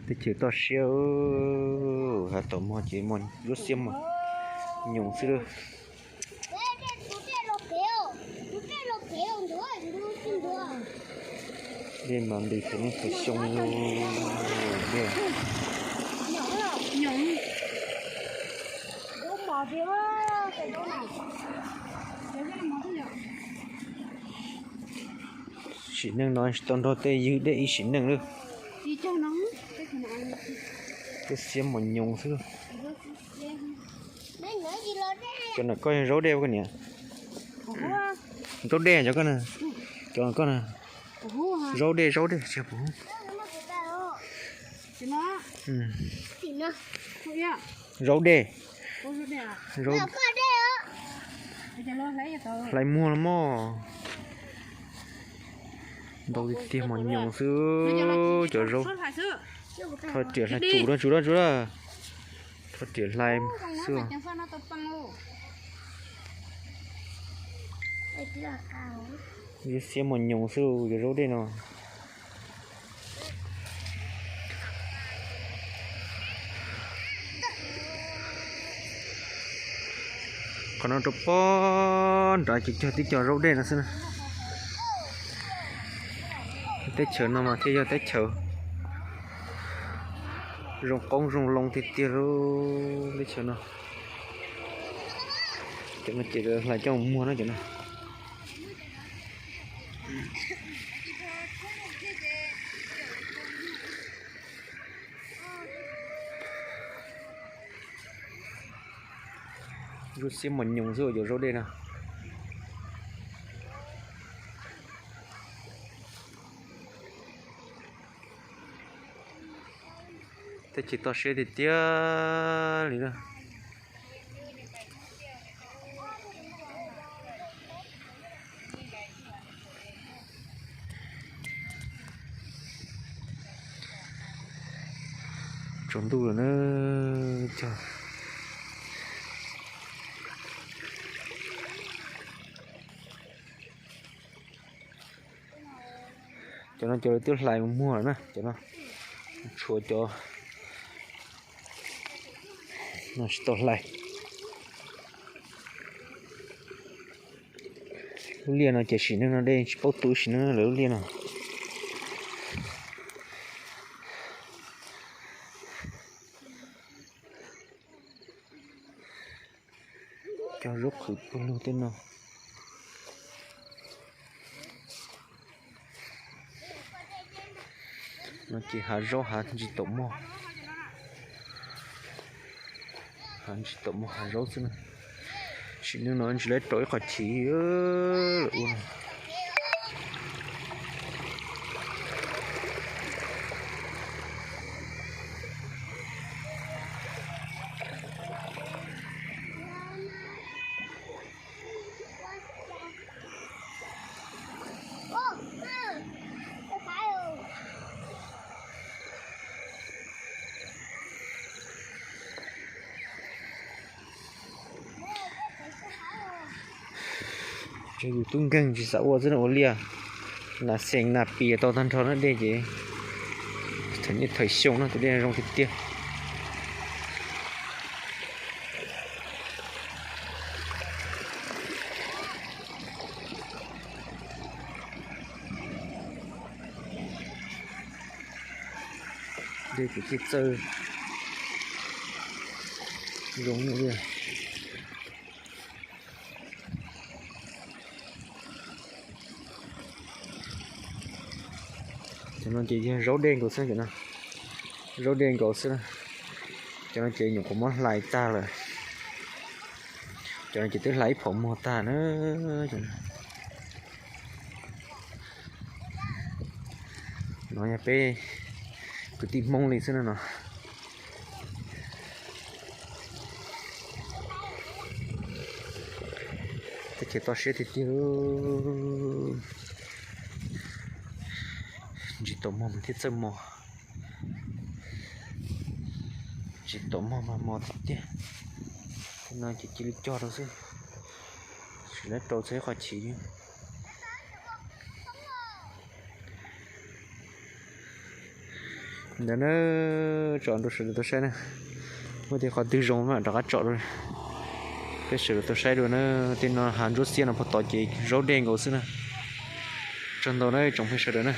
Teb chaws toj siab, hav tom mog ces mos, lub xiab mos nyoos xwb lawm. Dej mas nqis thaum niaj thaum xyoo li. Sim neej no tsis tau nrog tej ywg dej ib sim neej lawm. Lub xiab mos nyoos xwb. Cov ntawm koj yog zaub dej koj niam? Zaub dej cov koj na? Cov koj na? Zaub dej, zaub dej tsis yog pum. Zaub dej. Hlais muag los mog. Ntau tiag tiag, mos nyoos xwb cov zaub. Thov riam hlais, tsum da, tsum da, tsum da. Thov riam hlais xwb. Lub xiab mos nyoos xwb cov zaub dej no. Qhov no rau pob nrad ces cog tib co zaub dej no xwb na. Teb chaws no mas thiaj yog teb chaws zoo qoob zoo loo tiag tiag lub teb chaws no. Cov no ces hlais coj mus muag na cov no. Lub xiab mos nyoos xwb cov zaub dej no. Teb chaws toj siab tiag tiag li na. Tsaus ntuj lawm na. Cov no cov lawv twb hlais mus muag lawm na, cov no tshuav cov no tsis tau hlais. Lub liaj no ces sim neej no dej tsis paub tu sim neej lawv lub liaj no. Cog zaub qhwv pawg lug tej no. No ces hav zaub hav ntsis taum mog. Hav ntsis taum mog hav zaub xwb na. Sim neej no ntsis lawv rau ib qho chiv lawm ua. Yus tub nkeeg tsis xav ua xwb no ua liaj, nas xees nas pis tau tag nrho na dej ces. Thaum niaj thaum xyoo no tus dej zoo tiag tiag. Dej kuj thiaj txawj zoo li. Cov no ces yog zaub dej nkaus xwb, zaub dej nkaus xwb. Cov no ces nyuam qhuav muab hlais tag lawm. Cov no ces twb hlais ib phaum muag tag na. No yog peb kwv tij Hmoob li xwb na no. Teb chaws toj siab tiag tiag. Ntsis taum mog mas thiaj txawj mos. Ntsis taum mog mas mos tiag tiag. Tej no ces cia li cog rau xwb, sim lawv rau txog ib qho chiv. Ntawd na, tsom rau sawv daws tau saib na. Muaj tej qhov twg zoo mam rov qab tsom rau peb sawv daws tau saib dua na. Tej no hav ntsuab xiab no puag tod ces zaub dej nkaus xwb na. Tsaug ntau na tsoom phooj ywg sawv daws na.